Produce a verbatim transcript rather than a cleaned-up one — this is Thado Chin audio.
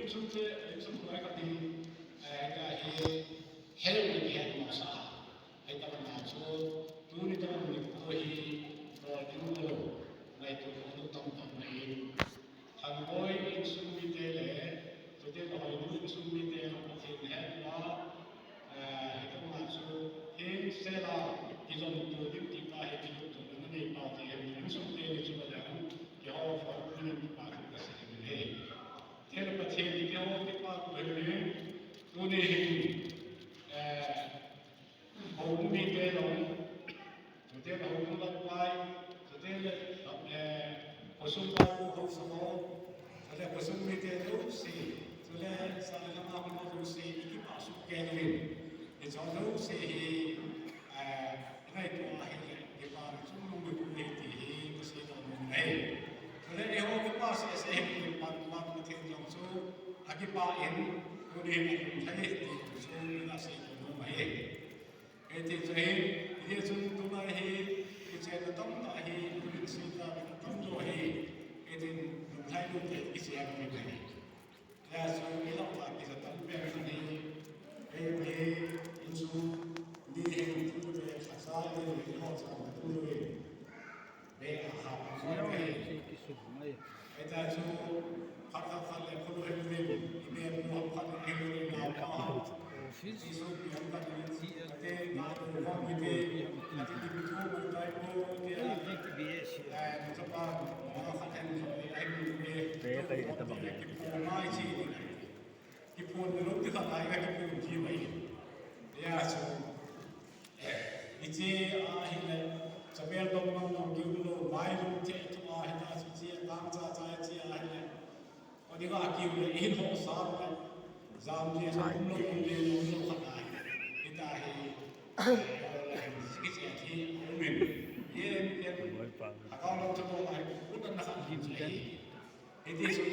Insung te, insung khat ding, eh, ka hi, hel ni ki hel masa. Hei ta na chu, tuni ta ni ko hi, ko ding ko, ngai tu ko tam tam na in. Thangoi insung mite le, chuteng le Hoinu insung mite le Pathen henga, eh, hitobang chu, hingsela kijom tu ding ti pa hi kijom tu na nei pa ti hi, insung te ni chu ba jang, keiho form ni pa chu ka sei ni. Chuteng le Pathen ni keiho kipa ko hi ni, tuni hin, eh, Houbung mite jong, chuteng le houbung lamkai, chuteng le, eh, khosung vaipo ho, chule khosung mite jouse, chule sahlam a hung ho jouse, i kipah sah kei uvin. Hiche jouse hi, eh, ngaito ahile, kipana chungnung bep ahi ti hi, kasei nom ahi. Chule eiho kipah sah sah hi, pan pan Pathen jong chu, akipah in, tuni hin alhung lhai ti chu, kasei nom ahi. Hiti chun, hiti chun tulai hi, kichenna tamtah hi, insung mite tamjo hi, hitin lunglhai lute kichen hi. Hijeh chun, ilah uva kisa tampen hi, hei, hei, insung mi hi, tute, khasa, hei, hei, ho, sa, tu, hei. Be a ha pa mo mai. Hita chu khat khat khat le khulu hel le, i be mu ham khat le hel le na pa. Office. Ti su pi ham khat le ti ate na tu ho mi te. Ati ti pi tu ko tai ko ti a. Eh, ni cha pa, ma khat hen khat le ai mu le. Be tai ta bang. Ki pu mai chi ni. Kiphun lou ti khat lai ka kiphun ji mai. Hijeh chun, eh, hiche ahile, chapel dom dom dom kiu lou, mai lou te tu ahita chu che, tang cha cha che ahile. Odi ka kiu le, hin ho sa le. Jam je sa kum lou kum le lou lou khat ahile. Hita hi, eh, kiche thi, umin. Ye, ye. Akao lou chu ko ai, utan na khat hin che. Hiti chun,